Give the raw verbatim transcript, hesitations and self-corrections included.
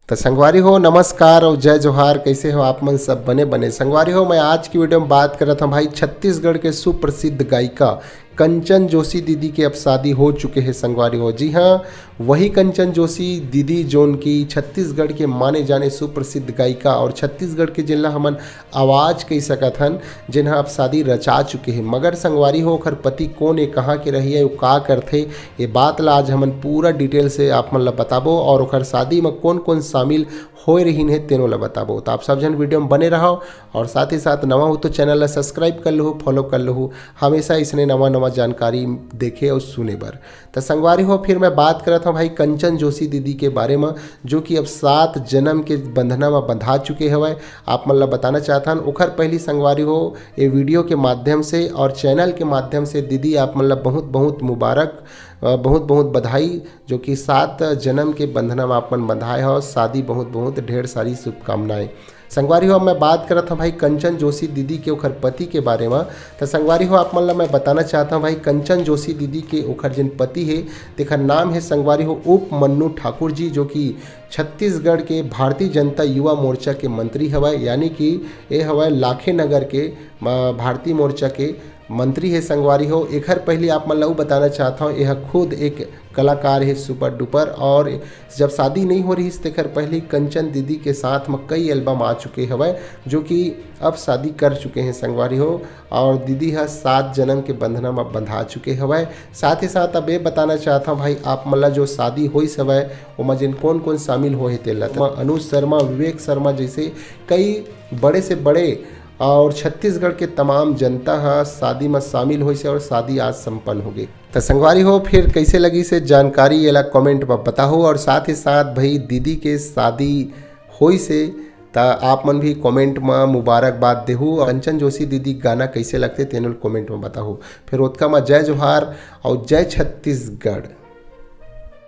त संगवारी हो, नमस्कार और जय जोहार। कैसे हो आप मन? सब बने बने। संगवारी हो, मैं आज की वीडियो में बात करत हूँ भाई, छत्तीसगढ़ के सुप्रसिद्ध गायिका कंचन जोशी दीदी के अब शादी हो चुके हैं संगवारी हो। जी हाँ, वही कंचन जोशी दीदी, जोन की छत्तीसगढ़ के माने जाने सुप्रसिद्ध गायिका और छत्तीसगढ़ के जिला हमन आवाज कह सकत हन, जिन ह अब शादी रचा चुके हे। मगर संगवारी हो, ओखर पति कोन ए, कहाँ के रहिए, वो का करथे, ये बात ला आज हमन पूरा डिटेल से आप मन ला बताबो और ओखर शादी में कोन कोन शामिल होए रहिन हे, तेनो ला बताबो। तो आप सब झन वीडियो में बने रहो और साथ ही साथ नवा हो तो चैनल ला सब्सक्राइब कर लहू, फॉलो कर लहू, हमेशा इसने नवा नवा जानकारी देखे और सुने बर। त संगवारी हो, फिर मैं बात करत हूँ भाई कंचन जोशी दीदी के बारे में, जो कि अब सात जन्म के बंधना में बंधा चुके हवय। आप मन ला बताना चाहत हन, ओखर पहली संगवारी हो, ये वीडियो के माध्यम से और चैनल के माध्यम से दीदी आप मन ला बहुत बहुत मुबारक, अ, बहुत बहुत बधाई, जो कि सात जन्म के बंधना में आप मन बंधाए हो। शादी बहुत बहुत ढेर सारी शुभकामनाएं। संगवारी हो, अब मैं बात करत हूँ भाई कंचन जोशी दीदी के, ओखर पति के बारे में। त संगवारी हो, आप मन ला मैं बताना चाहत हूँ भाई, कंचन जोशी दीदी के ओखर जिन पति हे, तेखर नाम हे संगवारी हो उप मन्नू ठाकुर जी, जो कि छत्तीसगढ़ के भारतीय जनता युवा मोर्चा के मंत्री हवय, यानी कि ए हवय लाखे नगर के, अ, भारतीय मोर्चा के मंत्री हे संगवारी हो। एखर पहली आप मन ला अउ बताना चाहत हूँ, यह खुद एक कलाकार हे सुपर डुपर, और जब शादी नहीं हो रहिस तेखर पहली कंचन दीदी के साथ में कई एल्बम आ चुके हवय, जो कि अब शादी कर चुके हैं संगवारी हो। और दीदी ह सात जन्म के बंधना में बंधा चुके हवय। साथ ही साथ अब ये बताना चाहत हूँ भाई, आप मन ला जो शादी होइस हवय, ओमा जिन कोन कोन शामिल होए हे तेला, त अनुज शर्मा, विवेक शर्मा जैसे कई बड़े से बड़े और छत्तीसगढ़ के तमाम जनता ह शादी में शामिल होइस हे और शादी आज संपन्न हो गई। त संगवारी हो, फिर कैसे लगिस हे जानकारी, एला कमेंट में बताहू। और साथ ही साथ भाई, दीदी के शादी होइस हे, त आप मन भी कमेंट में मुबारकबाद देहू। कंचन जोशी दीदी गाना कैसे लगथे, तेन ल कमेंट में बताहू। फिर ओतका में जय जोहार और जय छत्तीसगढ़।